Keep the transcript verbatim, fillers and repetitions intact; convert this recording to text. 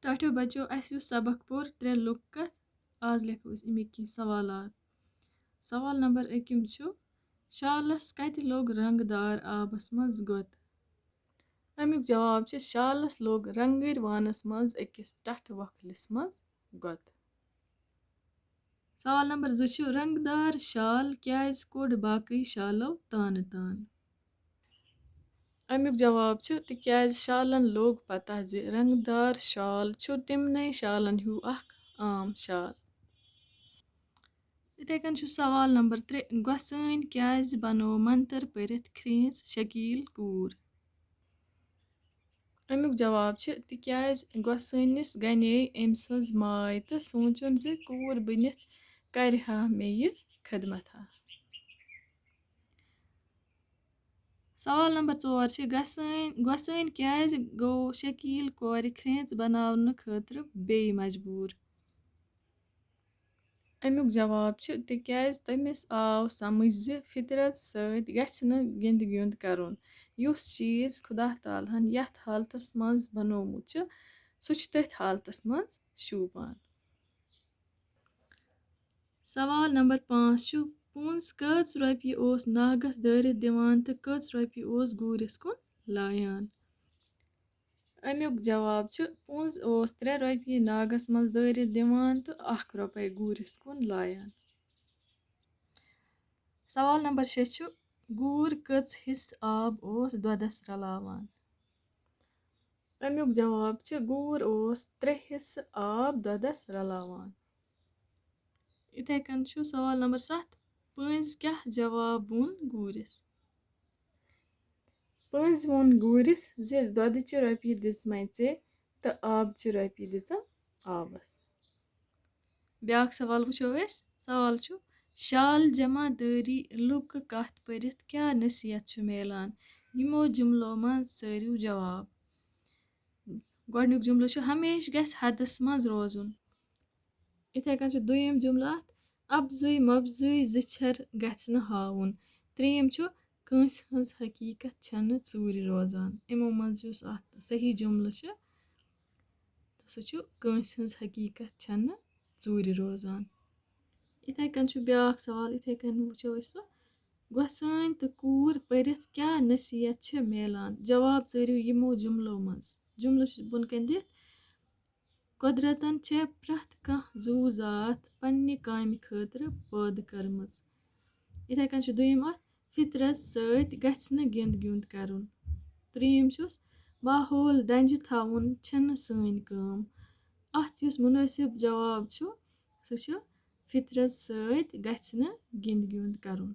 ٹاٹھیو بچو، اَسہِ یُس سبق پوٚر، ترٛےٚ لُکھ کتھ۔ آز لیکھو أسۍ اَمِکۍ کینٛہہ سوالات۔ سوال نمبر أکِم چھُ، شالس کتہِ لوٚگ رنگدار آبس منٛز گۄت؟ اَمیُک جواب چھُ، شالس لوٚگ رنگٕرۍ وانس منٛز أکِس ٹٹھ وۄکھلِس منٛز گۄت۔ سوال نمبر زٕ چھُ، رنگدار شال کیازِ کوٚڑ باقٕے شالو تانہٕ تان؟ اَمیُک جواب چھُ، تِکیازِ شالن لوٚگ پتہ زِ رنگدار شال چھُ تِمنٕے شالن ہیوٗ اکھ عام شال۔ یِتھے کٔنۍ چھُ سوال نمبر ترٛےٚ، گۄسٲنۍ کیازِ بنوو منتر پٔرِتھ کھرٛیٖژ شکیٖل کوٗر؟ اَمیُک جواب چھُ، تِکیازِ گۄسٲنِس گنے أمۍ سٕنٛز ماے تہٕ سوٗنٛچُن زِ کوٗر بٔنِتھ کرِ ہا مےٚ یہِ خدمت ہا۔ سوال نمبر ژور چھُ، گۄسٲنۍ، گۄسٲنۍ کیازِ گوٚو شکیٖل کورِ کھرٛیٖژ بناونہٕ خٲطرٕ بیٚیہِ مجبوٗر؟ اَمیُک جواب چھُ، تِکیازِ تٔمِس آو سمجھ زِ فطرت سۭتۍ گژھِ نہٕ گِنٛد گِیُنٛد کرُن۔ یُس چیٖز خدا تعالیٰ ہن یَتھ حالتس منٛز بنوومُت چھُ، سُہ چھُ تٔتھۍ حالتس منٛز شوٗبان۔ سوال نمبر پانٛژھ چھُ، پونٛز کٔژ رۄپیہِ اوس ناگس دٲرِتھ دِوان تہٕ کٔژ رۄپیہِ اوس گوٗرِس کُن لایان؟ اَمیُک جواب چھُ، پونٛز اوس ترٛےٚ رۄپیہِ ناگس منٛز دٲرِتھ دِوان تہٕ اکھ رۄپے گوٗرِس کُن لایان۔ سوال نمبر شےٚ چھُ، گوٗر کٔژ حصہٕ آب اوس دۄدس رلاوان؟ اَمیُک جواب چھُ، گوٗر اوس ترٛےٚ حصہٕ آب دۄدس رلاوان۔ یِتھے کٔنۍ چھُ سوال نمبر ستھ، پٔنٛزۍ کیٛاہ جواب ووٚن گوٗرِس؟ پٔنٛزۍ ووٚن گوٗرِس زِ دۄدٕچہِ رۄپیہِ دِژمَے ژےٚ تہٕ آبچہِ رۄپیہِ دِژٕم آبَس۔ بیٛاکھ سوال وٕچھو أسۍ۔ سوال چھُ، شال جمع دٲری لُکہٕ کَتھ پٔرِتھ کیٛاہ نصیحت چھُ میلان؟ یِمو جُملو منٛز ژٲرِو جواب۔ گۄڈٕنیُک جُملہٕ چھُ، ہمیشہِ گژھِ حدس منٛز روزُن۔ یِتھے کٔنۍ چھُ دوٚیِم جُملہٕ اَتھ، اَپزُے مۄپزُے زٕ چھَر گژھِ نہٕ ہاوُن۔ ترٛیٚیِم چھُ، کٲنٛسہِ ہٕنٛز حقیٖقت چھَنہٕ ژوٗرِ روزان۔ یِمو منٛز یُس اَتھ صحیح جُملہٕ چھُ، تہٕ سُہ چھُ، کٲنٛسہِ ہٕنٛز حقیٖقت چھَنہٕ ژوٗرِ روزان۔ یِتھے کٔنۍ چھُ بیٛاکھ سوال، یِتھے کٔنۍ وٕچھو أسۍ سُہ، گۄسٲنۍ تہٕ کوٗر پٔرِتھ کیٛاہ نصیحت چھِ میلان؟ جواب ژٲرِو یِمو جُملو منٛز۔ جُملہٕ چھِ بۄن کَنہِ دِتھ، قۄدرتن چھےٚ پرٛٮ۪تھ کانٛہہ زُو زاتھ پننہِ کامہِ خٲطرٕ پٲدٕ کٔرمٕژ۔ یِتھے کٔنۍ چھُ دوٚیِم اَتھ، فطرت سۭتۍ گژھِ نہٕ گِنٛد گِیُنٛد کرُن۔ ترٛیٚیِم چھُس، ماحول ڈنٛجہِ تھاوُن چھَنہٕ سٲنۍ کٲم۔ اَتھ یُس مُنٲسِب جواب چھُ، سُہ چھُ، فطرت سۭتۍ گژھِ نہٕ گِنٛد گِیُنٛد کرُن۔